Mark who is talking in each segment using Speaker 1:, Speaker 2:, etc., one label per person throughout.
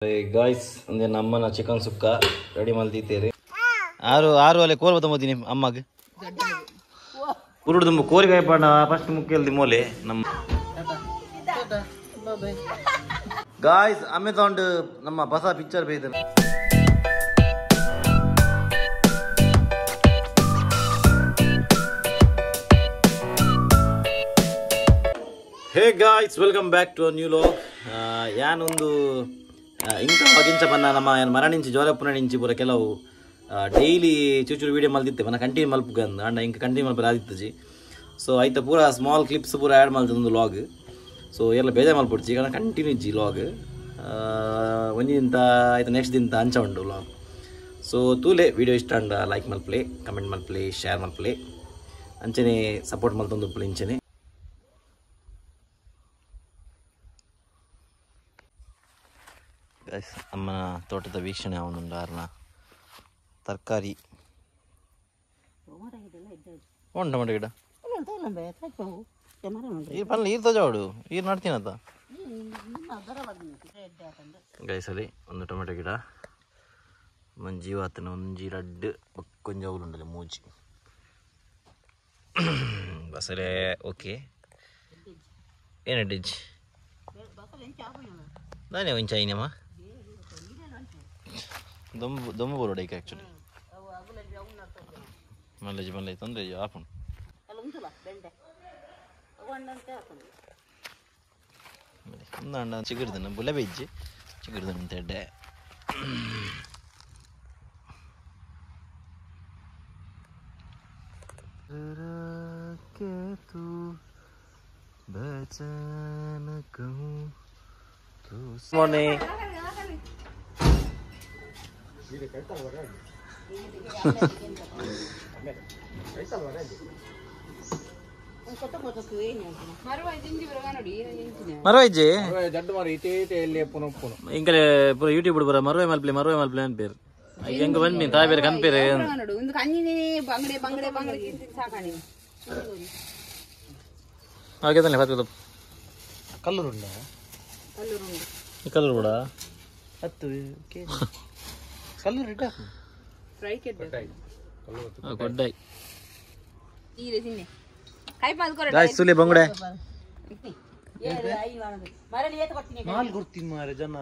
Speaker 1: Guys ಅಂದ್ರೆ ನಮ್ಮನ chicken sukka ready ಮಲ್ತಿತ್ತೇರಿ. ಆರು ಆರು ಅಲೆ ಕೋರ್ ಬತ್ತಂಬೋತೀನಿ ಅಮ್ಮಗ್ ಕುರುಡು ತುಂಬ ಕೋರಿಕಾಯಿ ಪಾಡ ಫಸ್ಟ್ ಮುಖ್ಯ ಮೋಲೆ ನಮ್ಮ ಗಾಯ್ಸ್ ಅಮ್ಮೆ ತಗೊಂಡು ನಮ್ಮ ಹೊಸ ಪಿಕ್ಚರ್ ಬೇಯ್ದ. Hey guys, welcome back to a new vlog. ಯಾನೊಂದು ಇಂಥ ಗಿಂಚ ಪನ್ನ ನಮ್ಮ ಮರಣಿಂಚಿ ಜೋರಪ್ಪನ ನಿಂಚಿ ಪೂರ ಕೆಲವು ಡೈಲಿ ಚೂಚೂರು ವೀಡಿಯೋ ಮಲ್ತಿತ್ತೆ ಪನ್ನ ಕಂಟಿನ್ಯೂ ಮಲ್ಪುಗಂದು ಅಂಡ ಇಂಕ ಕಂಟಿನ್ಯೂ ಮಲ್ಪರ ಆದಿತ್ತಜಿ. ಸೊ ಐತ ಪೂರ ಸ್ಮಾಲ್ ಕ್ಲಿಪ್ಸ್ ಪೂರ ಆ್ಯಡ್ ಮಲ್ತೊಂದು ಲಾಗ್. ಸೊ ಎಲ್ಲ ಬೇಜಾರು ಮಲ್ಪೊಡ್ಚಿ ಕಾರಣ ಕಂಟಿನ್ಯೂ ಇಜ್ಜಿ ಲಾಗ್. ಒಂಜಿ ದಿನ ಆಯ್ತು ನೆಕ್ಸ್ಟ್ ದಿನ ಅಂಚ ಉಂಡು ಲಾಗ್. ಸೊ ತೂಲೆ ವೀಡಿಯೋ ಇಷ್ಟ ಅಂಡ ಲೈಕ್ ಮಲ್ಪ್ಲೆ, ಕಮೆಂಟ್ ಮಲ್ಪ್ಲೆ, ಶೇರ್ ಮಲ್ಪ್ಲೆ, ಅಂಚನೆ ಸಪೋರ್ಟ್ ಮಲ್ತೊಂದು ಇಂಚನೆ. ಅಮ್ಮನ ತೋಟದ ವೀಕ್ಷಣೆ ಅವನೊಂದು ಆರ್ನ ತರಕಾರಿ ಉಂಟು ಟೊಮೆಟೊ ಗಿಡ ಈ ಪಲ್ಲ ಈರು ತೋಜಾವಡು ಈರು ನಡ್ತೀನತ್ತ. ಗೈಸಲಿ ಒಂದು ಟೊಮೆಟೊ ಗಿಡ ಒಂಜಿ ಆತನ ಒಂಜಿ ರಡ್ಡ್ ಕೊಂಜ ಉಂಡಲೆ ಮೂಜಿ ಬಸಲೆ ಓಕೆ ಏನು ಡಿಜ್ ನಾನೇ ಒಂಚ ಐನಮ್ಮ ದೊಂಬು ದೊಂಬು ಬರೋಡ ಈಗ ಆ್ಯಕ್ಚುಲಿ ಮಲ್ಲೇಜ್ ಮಲ್ಲೇಜ್ ತೊಂದರೆ ಆಪುಂಡು. ಅಂದ ಚಿಗುರ್ದನ ಬುಲೆ ಬೆಜ್ಜಿ ಚಿಗುರ್ದನ ಅಂತ ಎಡ್ಡೆ ಮಾರ್ನಿಂಗ್. ಮರವಾಯ್ಜಿ ಇಂಕಲೆ ಪೂರ ಯೂಟ್ಯೂಬ್ ಬರ ಮರವೈ ಮಲ್ಪ್ಲೆ ಮರವೈ ಮಲ್ಪ್ಲೆ ಅಂತ പേര് ಹೆಂಗ ಬನ್ನಿ ತಾಯಿ ಬೇರೆ ಕನ್ಪೇರೆ ಹಾಗೆ ತಾನೆ ಕಲ್ಲೂರು ಕಲ್ಲೂರು ಕೂಡ ಹತ್ತು ಕಲ್ಲೂರು ಕೊಡ್ಡಾಯಿ ಸುಲಿ ಬಂಗುಡೆ ನಾಲ್ ಜನ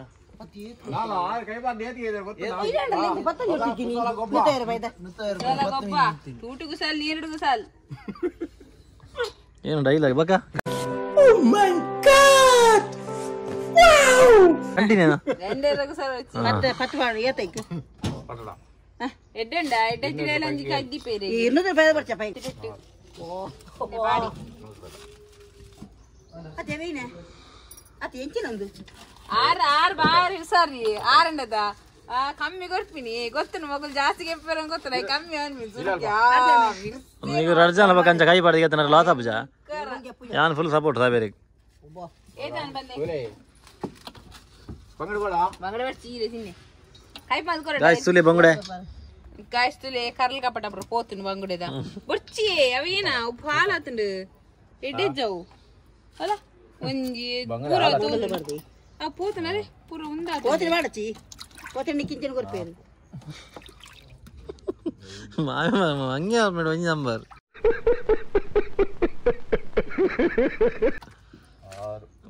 Speaker 1: ಏನು ಡೈಲಾಗ್ ಬಕ್ಕ
Speaker 2: ಕಮ್ಮಿ ಕೊಡ್ತೀನಿ ಗೊತ್ತು ಮಗಳು ಜಾಸ್ತಿ ಗೊತ್ತಲ್ಲ ಕಮ್ಮಿ
Speaker 1: ಕಂಚ ಕೈ ಪಾಡಿಗೆ ಲಾಸ್ ಆಪುಜ ಯಾನ್ ಫುಲ್ ಸಪೋರ್ಟ್ ಸಾಬೇರಿ ಸುಲಿ ಬಂಗುಡೆ
Speaker 2: ಕಾಯ್ಸ್ತುಲೆ ಕರ್ಲ್ ಕಪಟ ಪೋತುಂಡು ಬಂಗುಡೆದ ಬೊರ್ಚಿ ಅವೇನ ಪಾಲ್ ಆತುಂಡು ಎಡ್ಡೆಜ್ಜವು ಅಲ್ಲ ಒಂಜಿ ಪೂರ ಆ ಪೋತುನರೆ ಪೂರ ಉಂದ
Speaker 3: ಪೋತಿನ ಮಾಡಚಿ ಪೋತಿನ ನಿಕ್ಕಿಂಚಿನ ಕೊರ್ಪೇರು
Speaker 1: ಮಾಮಿ ಹಂಗೆ ಮೇಡಮ್ ಒಂಜಿ ನಂಬರ್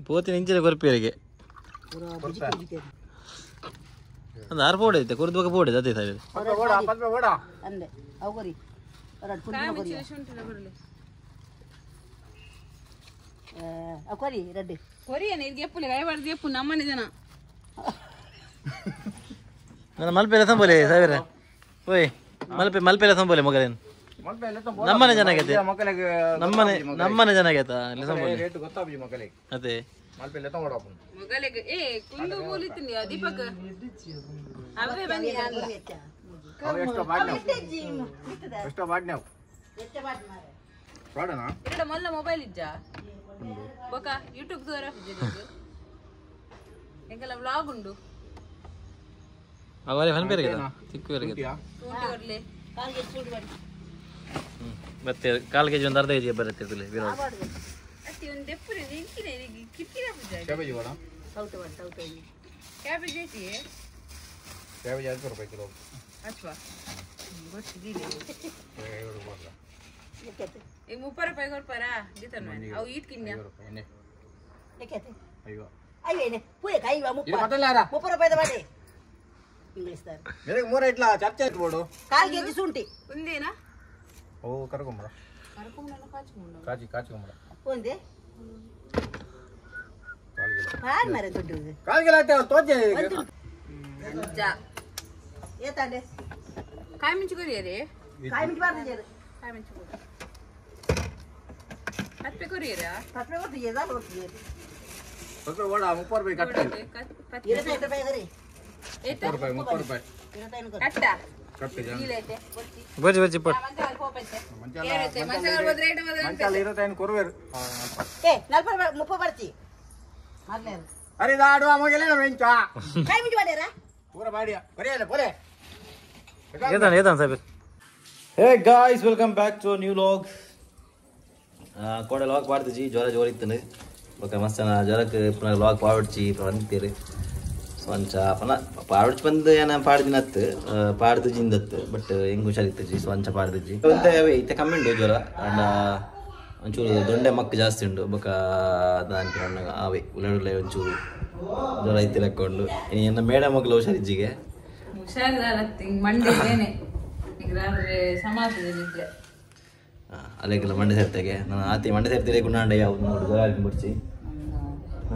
Speaker 1: ಪೋತಿನ ಇಂಚಿನ ಕೊರ್ಪೇರಿಗೆ ಒಂದು ಆರು ಪೋಡೆ ಐತೆ ಕುರ್ದು ಬೊಕ ಪೋಡೆ ಅದೇ ಸಾಹೇಬ್
Speaker 3: ಅಂದೆ ಅವು ಕೊರಿ ಕೊರಿ ರಡ್ಡು
Speaker 2: ಕೊರಿಯನ ಇದು ಎಪ್ಪುಲೆ ಕೈ ಎಪ್ಪು ನಮ್ಮನೆ ಜನ
Speaker 1: ನನ್ನ ಮಲ್ಪೆ ಸಂಬೋಲೆ ಸಾಹೇಬ್ರೆ ಓಯ್ ಮಲ್ಪೆ ಮಲ್ಪೆ ಸಂಬೋಲೆ ಮಗಲೇನು ನಮ್ಮನೆ ಜನ ಆಗೈತೆ ನಮ್ಮನೆ ನಮ್ಮನೆ ಜನ ಆಗೈತಾ ಅದೇ
Speaker 2: ಮೊಗಲಿಗೆ ಏ ಕುಂದು ಮೂಲಿತೀನಿ ದೀಪಕ್ ಅವೇ ಬನ್ನಿ ಎರಡ ಮೊಲ್ಲ ಮೊಬೈಲ್ ಇಜ್ಜ ಬೊಕ ಯೂಟ್ಯೂಬ್ ದೂರ ಎಂಕೆಲ್ಲ ವ್ಲಾಗ್ ಉಂಡು
Speaker 1: ಅವರೇ ಫನ್ ಬೇರೆ ತಿಕ್ಕು ಬೇರೆ ಮತ್ತೆ ಕಾಲು ಕೆಜಿ ಒಂದು ಅರ್ಧ ಕೆಜಿ ಬರುತ್ತೆ
Speaker 2: ಅತ್ತಿ ಒಂದು ದೆಪ್ಪುರೆ ನಿಂಕಿನೆ ಕಿಟಕಿ
Speaker 3: ಸೌಟು ಸೌಟು.
Speaker 2: ಕ್ಯಾಬೇಜ್ ಐತಿ
Speaker 4: ಕ್ಯಾಬೇಜ್ 5 ರೂಪಾಯಿ ಕಿಲೋ
Speaker 2: ಅಚ್ವಾ ಗೊತ್ತಿಲ್ಲ ಈಗ 30 ರೂಪಾಯಿ ಕೊಡ್ಪಾರಾ ಗೀತನ ಅವು ಈಟ್ ಕಿನ್ಯ
Speaker 3: 30 ರೂಪಾಯಿ ಮಾಡಿ ಇಂಗ್ಲಿಷ್
Speaker 4: ಮೂರ ಇಟ್ಲಾ ಚರ್ಚೆ ಆಯ್ತು ಬೋಡು
Speaker 3: ಕಾಲ್ ಕೆಜಿ ಶುಂಠಿ
Speaker 2: ಒಂದೇನಾ
Speaker 4: ಓ ಕರಕೊಂಬಳ ಕಾಚಿ ಕಾಚಿ ಕೊಂಬಳ
Speaker 3: ಒಂದೇ ಕಾಲ್ ಮರ ದುಡ್ಡು
Speaker 4: ಕಾಲ್ ಕಿಲೋ ಆಯ್ತು ತೋಚೆ
Speaker 3: ಏತಾಂಡೆ
Speaker 2: ಕಾಯಿ ಮಿಂಚು ಕೊರಿಯರಿ
Speaker 3: ಕಾಯಿ ಮಿಂಚು ಬಾರ್ದು
Speaker 2: ಕಾಯಿ ಮಿಂಚು ಪತ್ಪೆ ಕೊರಿಯರಾ
Speaker 3: ಪತ್ಪೆ ಕೊಡ್ತೀವಿ ಕೊಡ್ತೀವಿ
Speaker 4: ಪತ್ಪೆ ಓಡ 30 ರೂಪಾಯಿ ಕಟ್ಟ
Speaker 3: 25 ರೂಪಾಯಿ ಕರಿ
Speaker 4: 30 ರೂಪಾಯಿ 30 ರೂಪಾಯಿ
Speaker 2: ಕಟ್ಟ
Speaker 4: ಕಟ್ಟ
Speaker 1: ಬಜ್ಜಿ ಬಜ್ಜಿ ಪಟ್
Speaker 4: ಮಂಚಾಲ 25 ಕೊರುವೇರು
Speaker 3: ಏ 40 30 ಬರ್ತಿ ಮಾಡ್ಲೇರು
Speaker 4: ಅರೆ ದಾಡು ಅಮಗೆಲ್ಲ ಮೆಂಚ
Speaker 3: ಕಾಯಿ ಮಿಂಚು ಮಾಡ್ಯಾರಾ
Speaker 4: ಪೂರ ಮಾಡಿಯ ಕೊರಿಯಲ್ಲ ಪೊರೆ
Speaker 1: ಏತಾನ ಏತಾನ ಸಾಹೇಬ್. Hey guys, welcome back to new vlog. ಕೋಡೆ ಲಾಗ್ ಪಾಡ್ತಿಜಿ ಜ್ವರ ಜೋರ ಇತ್ತು ಬೊಕ ಮಸ್ತ್ ಜ್ವರಕ್ಕೆ ಪುನಃ ಲಾಗ್ ಪಾವಡ್ಚಿ ಬಂತೀರಿ. ಸೊ ಅಂಚ ಪುನಃ ಪಾವಡ್ಚಿ ಬಂದು ಏನ ಪಾಡ್ದಿನತ್ತು ಪಾಡ್ತಿಜಿಂದತ್ತು ಬಟ್ ಹೆಂಗೆ ಹುಷಾರಿತ್ತಜಿ. ಸೊ ಅಂಚ ಪಾಡ್ತಿಜಿ ಒಂತೆ ಇತ್ತೆ ಕಮ್ಮಿ ಉಂಟು ಜ್ವರ ಅಂಡ ಒಂಚೂರು ದೊಂಡೆ ಮಕ್ಕು ಜಾಸ್ತಿ ಉಂಟು ಬೊಕ ದಾನ್ಪಿ ಅವೇ ಉಳ್ಳೆ ಉಳ್ಳೆ ಒಂಚೂರು ಜ್ವರ ಇತ್ತು ಲೆಕ್ಕೊಂಡು ಇನ್ನು ಮೇಡಮ್ ಮಗ್ಲು ಹುಷಾರಿಜ್ಜಿಗೆ ಅಲ್ಲೆಲ್ಲ ಮಂಡೆ ಸೇರ್ತೆಗೆ ನಾನು ಆತಿ ಮಂಡೆ ಸೇರ್ತೀರಿ ಗುಂಡಾಂಡೆ ಯಾವ್ದು ನೋಡು ಜ್ವರ ಬಿಡ್ಸಿ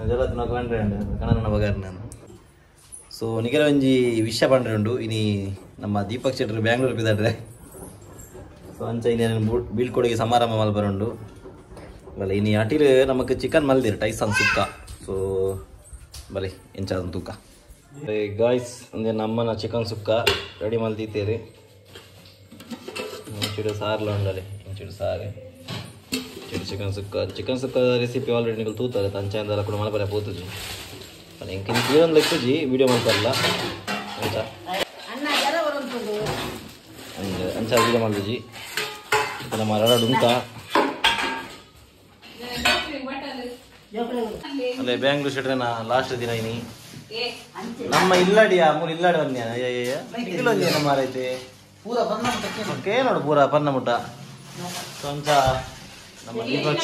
Speaker 1: ಜ್ವರ ತಿನ್ನೋಕೆ ಕಣ ಬಗಾರ ನಾನು. ಸೊ ನಿಗಲ ಒಂಜಿ ವಿಷಯ ಪಂಡ್ರೆ ಉಂಡು ಇನಿ ನಮ್ಮ ದೀಪಕ್ ಶೆಟ್ಟರು ಬ್ಯಾಂಗ್ಳೂರ್ ಪಿದಾಡ್ರೆ. ಸೊ ಅಂಚ ಇನಿ ಬೀಳ್ಕೊಡುಗೆ ಸಮಾರಂಭ ಮಲ್ಪರುಂಡು ಬಲೆ ಇನಿ ಅಟಿಲ್ ನಮಕ್ ಚಿಕನ್ ಮಲ್ದಿರು ಟೈಸನ್ ಸುಕ್ಕ. ಸೊ ಬಲೆ ಎಂಚ ತೂಕ ಗಾಯ್ಸ್ ಅಂದ್ರೆ ನಮ್ಮನ ಚಿಕನ್ ಸುಕ್ಕ ರೆಡಿ ಮಲ್ದಿತ್ತೇರಿ. ಇಂಚುಡು ಸಾರ್ಲ ಉಂಡಲೆ ಇಂಚುಡು ಸಾರು ಇಂಚುಡು chicken sukka. Chicken sukka recipe already ನಿಗಲು ತೂತಾರೆ ತಂಚಾಂದಲ ಕೂಡ ಮಲಪರೆ ಪೋತುಜಿ ಎಂಕ್ ಒಂದು ಲೆಕ್ಕುಜಿ ವಿಡಿಯೋ ಮಲ್ಪಲ್ಲ ಅಂಚ ಅಂಚ ವಿಡಿಯೋ ಮಲ್ದುಜಿ ನಮ್ಮ ರಡ ಉಂಟ ಅಲ್ಲೇ ಬ್ಯಾಂಗ್ಳೂರ್ ಶೆಟ್ರನ ಲಾಸ್ಟ್ ದಿನ ಇನಿ ನಮ್ಮ ಇಲ್ಲಾಡಿಯ ಮೂರು ಇಲ್ಲಾಡಿ ಬಂದ್ಯಾನ ಅಯ್ಯ ಒಂದೇನ ಮಾರೈತೆ
Speaker 5: ಪೂರ ಪನ್ನ
Speaker 1: ಓಕೆ ನೋಡು ಪೂರ ಪನ್ನ ಮುಟ್ಟ. ಸೊ ಅಂಚ ನಮ್ಮ ದೀಪಕ್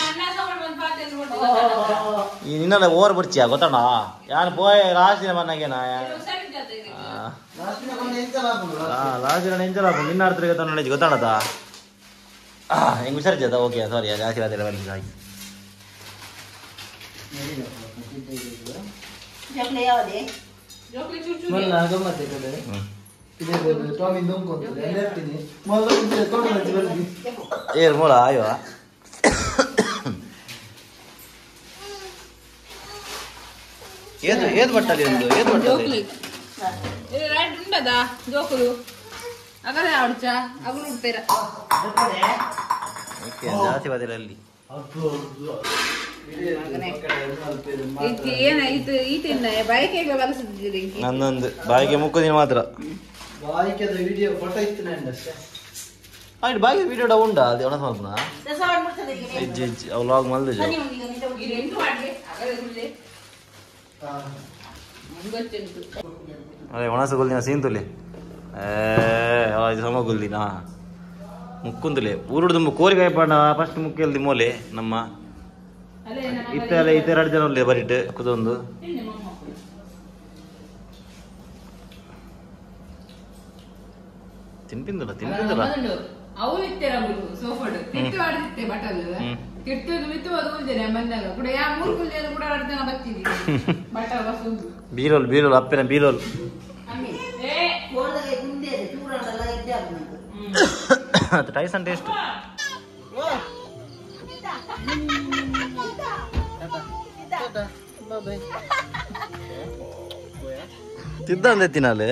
Speaker 1: ಈ ನಿನ್ನೆಲ್ಲ ಓವರ್ ಬರ್ಚಿಯ ಗೊತ್ತಣ್ಣ ಯಾರು ಪೋಯ್ ಲಾಸ್ಟ್ ದಿನ ಬಂದಾಗೇನಾ ಲಾಸ್ಟ್ ದಿನ ಎಂಚಲ ನಿನ್ನ ಅರ್ಥ ಗೊತ್ತ ಗೊತ್ತಾಣದ ಹೆಂಗ್ ಹುಷಾರಿದ್ದ. ಓಕೆ ಸಾರಿ ಜಾಸ್ತಿ ರಾತ್ರಿ ಬನ್ನಿ ಆಯ್ತು. ಏರ್ ಮೂಲ ಅಯ್ಯೋ ಏದು ಏದು ಬಟ್ಟಲಿ ಒಂದು ಏದು ಬಟ್ಟಲಿ
Speaker 2: ಉಂಡದಾ ಜೋಕುಲು ಅಗಲ ಆಡ್ಚ ಅಗಲು ಉಡ್ತೀರ
Speaker 1: ಜಾಸ್ತಿ ಬದಿರಲ್ಲಿ ನನ್ನೊಂದು ಬಾಯಿಗೆ ಮುಕ್ಕು ದಿನ ಮಾತ್ರ
Speaker 5: ವಿಡಿಯೋ ಫೋಟೋ ಇತ್ತು ಅಷ್ಟೇ.
Speaker 1: ಆಯ್ತು ಬಾಯಿಗೆ ವಿಡಿಯೋ ಉಂಡಾ ಅದು ಒಣ ಸ್ವಲ್ಪ ಇಜ್ಜಿ ಇಜ್ಜಿ ಅವು ಲಾಗ್ ಮಲ್ದು ಅದೇ ಒಣಸು ಗುಲ್ದಿನ ಸೀನ್ ತುಲಿ ಸಮ ಗುಲ್ದಿನ ಮುಕ್ಕುಂದುಲೆ ಊರುಡು ಕೋರಿಕಾಯಿ ಪಾಡ ಫಸ್ಟ್ ಮುಕ್ಕೆಲ್ದಿ ಮೋಲೆ ನಮ್ಮ ಇತ್ತೆಲ್ಲ ಇತ್ತೆ ಎರಡು ಜನ ಉಲ್ಲೆ ಬರಿಟ್ಟು ಕುದೊಂದು ತಿನ್ಪಿಂದಲ್ಲ ತಿನ್ಪಿಂದಲ್ಲ
Speaker 2: ಅವು ಇತ್ತೆರ ಸೋಫಾಡು ತಿಟ್ಟು ಆಡ್ತಿತ್ತೆ ಬಟಲ್ ತಿಟ್ಟು ಮಿತ್ತು ಅದು ಉಲ್ದೇನೆ ಬಂದಾಗ ಕೂಡ ಯಾ ಮೂರು ಕುಲ್ದೇನು ಕೂಡ ಎರಡು ಜನ ಬತ್ತಿದ್ವಿ ಬಟಲ್ ಬಸ್ ಉಂಟು
Speaker 1: ಬೀರೋಲ್ ಬೀರೋಲ್ ಅಪ್ಪನ ಬೀರೋಲ್ ಅದು ಟೈಸನ್ ಟೇಸ್ಟ್. ತಿದ್ದಂದೆ ತಿನ್ನಾಲೆ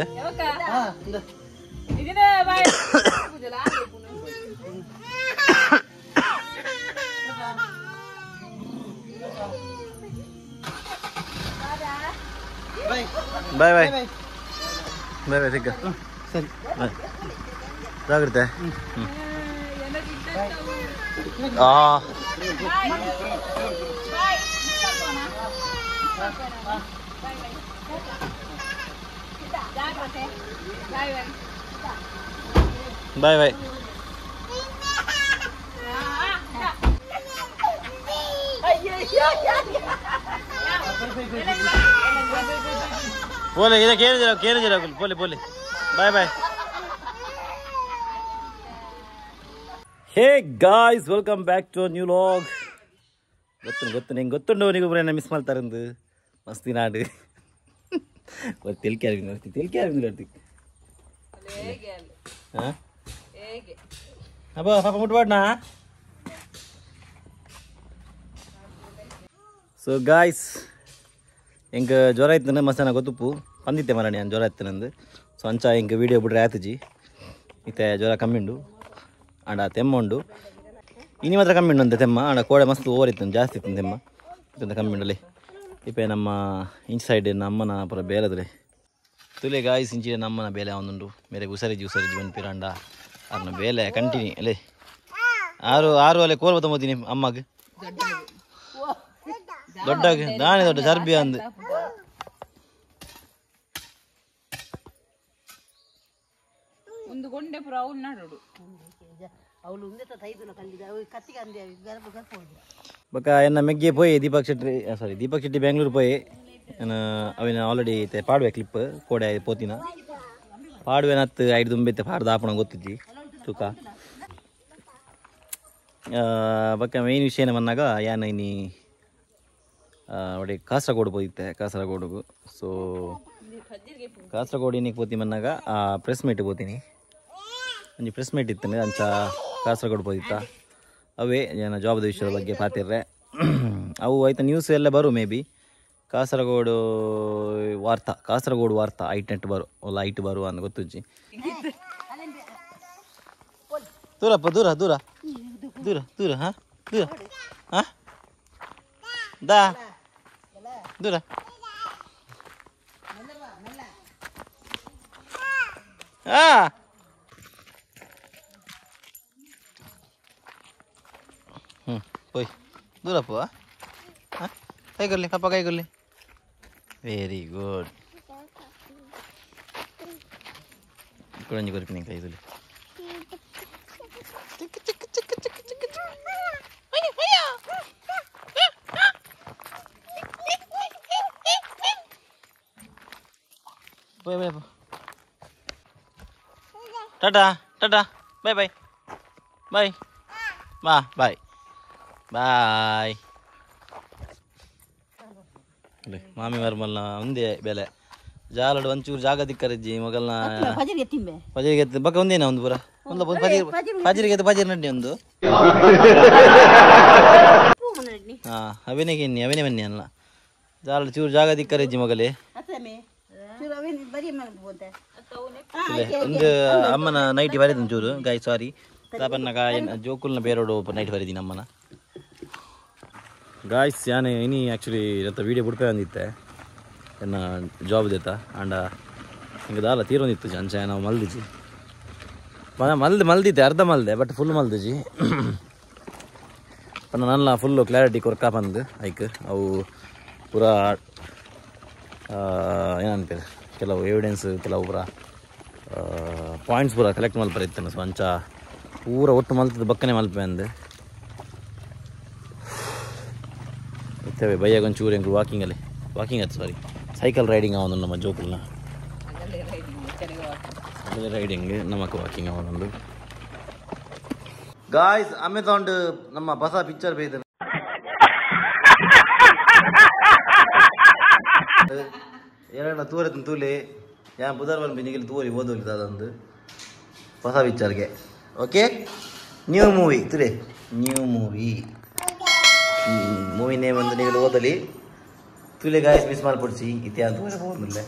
Speaker 1: ಬಾಯ್ ಬಾಯ್ ಬಾಯ್ ಬಾಯ್ ಸಿಕ್ಕ
Speaker 5: ಸರಿ
Speaker 1: ಬಾಯ್ ಜಾಗ್ರತೆ. Bye bye. बोले इधर केरे जरा बोले बोले bye bye. Hey guys, welcome back to new vlog. ಗೊತ್ತು ಗೊತ್ತು ನಿಂಗೆ ಗೊತ್ತುಂಡು ನೀವು ಒಬ್ಬರನ್ನ ಮಿಸ್ ಮಾಡ್ತಾರಂದು ಮಸ್ತಿ ನಾಡು ತೆಲಿಕೆ ತೆಲಿಕೆ ಹಾಂ ಅಬ್ಬ ಪಾಪ ಮುಟ್ಬಾಡ್ನಾ. ಸೊ ಗಾಯ್ಸ್ ಎಂಗೆ ಜ್ವರ ಇತ್ತು ಮಸ್ತಾನ ಗೊತ್ತುಪ್ಪು ಪಂದಿತ್ತೆ ಮರಣಿ ನಾನು ಜ್ವರ ಇತ್ತು ನಂದು. ಸೊ ಅಂಚ ಎಂಗೆ ವೀಡಿಯೋ ಬಿಡ್ರೆ ಆತಜಿ ಇತ್ತೆ ಜ್ವರ ಕಮ್ಮಿ ಉಂಡು ಆಂಡ ತೆಮ್ಮ ಉಂಡು ಇನಿ ಮಾತ್ರ ಕಮ್ಮಿ ಉಂಡು ಅಂತೆ ತೆಮ್ಮ ಆಂಡ ಕೋಡೆ ಮಸ್ತ್ ಓವರ್ ಇತ್ತು ಜಾಸ್ತಿ ಇತ್ತು ತೆಮ್ಮ ಇತ್ತಂತ ಕಮ್ಮಿ ಉಂಡಲ್ಲಿ. ಇಪ್ಪೆ ನಮ್ಮ ಇಂಚ್ ಸೈಡ್ ನಮ್ಮನ ಪುರ ಬೇಲದ್ರೆ ತುಲೆ ಗಾಯ್ಸ್ ಇಂಚಿನ ನಮ್ಮನ ಬೇಲೆ ಒಂದುಂಡು ಮೇರೆ ಉಸರಿಜಿ ಉಸರಿಜಿ ಬಂದ್ಪಿರಂಡ ಅರ್ನ ಬೇಲೆ ಕಂಟಿನ್ಯೂ ಅಲ್ಲೇ ಆರು ಆರು ಅಲ್ಲೇ ಕೋಲ್ ಬತ್ತಂಬೋತೀನಿ ಅಮ್ಮಗ್ ದೊಡ್ಡ ನಾನೇ ದೊಡ್ಡ ಚರ್ಬಿ ಅಂದು.
Speaker 2: ಒಂದು ಗೊಂಡೆ ಪುರ ಅವ್ಳು ನಾಡೋಡು
Speaker 1: ಬೊಕ್ಕ ಎನ್ನ ಮೆಗ್ಗೆ ಪೋಯಿ ದೀಪಕ್ ಶೆಟ್ಟಿ ಸಾರಿ ದೀಪಕ್ ಶೆಟ್ಟಿ ಬೆಂಗಳೂರು ಪೋಯಿ ಅವಿನ ಆಲ್ರೆಡಿ ಪಾಡುವೆ ಕ್ಲಿಪ್ ಕೋಡೆ ಪೋತಿನ ಪಾಡುವೆ ನತ್ತು ಐದು ದುಂಬೆತ್ತೆ ಪಾಡ್ದು ಆಪಣ ಗೊತ್ತಿದ್ದಿ ತೂಕ. ಬೊಕ್ಕ ಮೇನ್ ವಿಷಯ ಬಂದಾಗ ಯಾನ ಇನಿ ಒಡೆ ಕಾಸರಗೋಡು ಪೋಯಿತ್ತೆ ಕಾಸರಗೋಡುಗು. ಸೊ ಕಾಸರಗೋಡು ಇನ್ನಿಗೆ ಪೋತಿ ಬಂದಾಗ ಪ್ರೆಸ್ ಮೀಟ್ ಪೋತೀನಿ ಒಂಜಿ ಪ್ರೆಸ್ ಮೀಟ್ ಇತ್ತು ಅಂಚ ಕಾಸರಗೋಡು ಪೋದಿತ್ತ ಅವೇ ಜನ ಜಾಬ್ದ ವಿಷಯದ ಬಗ್ಗೆ ಪಾತಿರ್ರೆ ಅವು ಆಯ್ತು ನ್ಯೂಸ್ ಎಲ್ಲ ಬರು ಮೇ ಬಿ ಕಾಸರಗೋಡು ವಾರ್ತಾ ಕಾಸರಗೋಡು ವಾರ್ತಾ ಐಟ್ ನೆಟ್ ಬರು ಒಲ್ಲ ಐಟ್ ಬರು ಅಂತ ಗೊತ್ತುಜ್ಜಿ. ದೂರಪ್ಪ ದೂರ ದೂರ ದೂರ ದೂರ ಹಾಂ ದೂರ ಹಾಂ ದಾ ದೂರ ಹಾಂ ಹ್ಞೂ ಹೋಯ್ ದೂರಪ್ಪ ಹಾಂ ಕೈ ಕೊಡಲಿ ಪಾಪ ಕೈ ಕೊಡಲಿ ವೆರಿ ಗುಡ್ ಕುಳಂಜಿ ಕೊರ್ಪಿನಿ ಕೈ ತುಲಿ ಚಿಕ್ಕ ಚಿಕ್ಕ ಚಿಕ್ಕ ಚಿಕ್ಕ ಚಿಕ್ಕ bye bye tata tata bye bye bye ಬಾ ಬಾಯ್ ಬಾಯ್. ಮಾಮಿ ಮರ್ಮಲ್ನ ಒಂದೇ ಬೆಲೆ ಜಾಲಡು ಒಂಚೂರು ಜಾಗ ದಿಕ್ಕರಿಜ್ಜಿ ಮಗಲ್ನ ಪಜರಿಗೆ ಎತ್ತು ಬಕ್ಕ ಒಂದೇನ ಒಂದು ಪೂರ ಒಂದು ಪಜರಿಗೆ ಎತ್ತು ಪಜರಿ ನಡ್ಡಿ ಒಂದು ಹಾಂ ಅವಿನೆಗೆ ಇನ್ನಿ ಅವಿನೇ ಬನ್ನಿ ಅಲ್ಲ ಜಾಲಡು ಚೂರು ಜಾಗ ದಿಕ್ಕರಿಜ್ಜಿ ಮಗಲೇ. ಒಂದು ಅಮ್ಮನ ನೈಟಿ ಬರೀತೀನಿ ಚೂರು ಗಾಯ್ ಸಾರಿ ತಾಪನ್ನ ಜೋಕುಲ್ನ ಬೇರೋಡು ನೈಟ್ ಬರೀತೀನಿ ಅಮ್ಮನ. ಗಾಯ್ಸ್ ಯಾನೆ ಇನಿ ಆ್ಯಕ್ಚುಲಿ ಇರತ್ತ ವೀಡಿಯೋ ಬುಡ್ಪೆ ಬಂದಿತ್ತೆ ಎನ್ನ ಜಾಬ್ ದೇತ ಆಂಡ ಹಿಂಗೆ ದಾಲ ತೀರೊಂದಿತ್ತು ಅಂಚ ನಾವು ಮಲ್ದಿಜಿ ಮಲ್ದು ಮಲ್ದಿದ್ದೆ ಅರ್ಧ ಮಲ್ದೆ ಬಟ್ ಫುಲ್ ಮಲ್ದಿಜಿ ಪನ್ನ ನನ್ನ ಫುಲ್ಲು ಕ್ಲಾರಿಟಿ ಕೊರ್ಕ ಬಂದು ಐಕ್ ಅವು ಪೂರಾ ಏನನ್ಪೇರು ಕೆಲವು ಎವಿಡೆನ್ಸ್ ಕೆಲವು ಪೂರ ಪಾಯಿಂಟ್ಸ್ ಪೂರ ಕಲೆಕ್ಟ್ ಮಲ್ಪರ ಇತ್ತು. ಸೊ ಅಂಚ ಪೂರ ಒಟ್ಟು ಮಲ್ತದ ಬಕ್ಕನೆ ಮಲ್ಪೆ ಅಂದು ಇತ್ತವೆ ಬೈಯಾಗ ಒಂಚೂರು ಎಂಕ್ಲು ವಾಕಿಂಗಲ್ಲಿ ವಾಕಿಂಗ್ ಅದು ಸಾರಿ ಸೈಕಲ್ ರೈಡಿಂಗ್ ಅವನು ನಮ್ಮ ಜೋಕುಲ್ನ ರೈಡಿಂಗ್ ನಮಕ್ ವಾಕಿಂಗ್ ಅವನೊಂದು. ಗಾಯ್ಸ್ ಅಮೆಝಾನ್ ನಮ್ಮ ಹೊಸ ಪಿಕ್ಚರ್ ಬೇಯ್ದ ಎರಡ ತೂರತ್ನ ತೂಲೆ ಯಾನ್ ಬುಧವಾರ ಬಂದು ತೂರಿ ಓದೋಲಿ ದಾದಂದು ಹೊಸ ಪಿಕ್ಚರ್ಗೆ. ಓಕೆ ನ್ಯೂ ಮೂವಿ ತುಲೆ ನ್ಯೂ ಮೂವಿ ಮೂವಿ ನೇಮ್ ಒಂದು ನೀವು ಓದಲಿ ತುಲೆ ಗಾಯ್ಸ್ ಮಿಸ್ ಮಾಡ್ಪಡ್ಸಿ ಇತಿಹಾಸ ತೂರೆ ಹೋಗಲ್ಲ.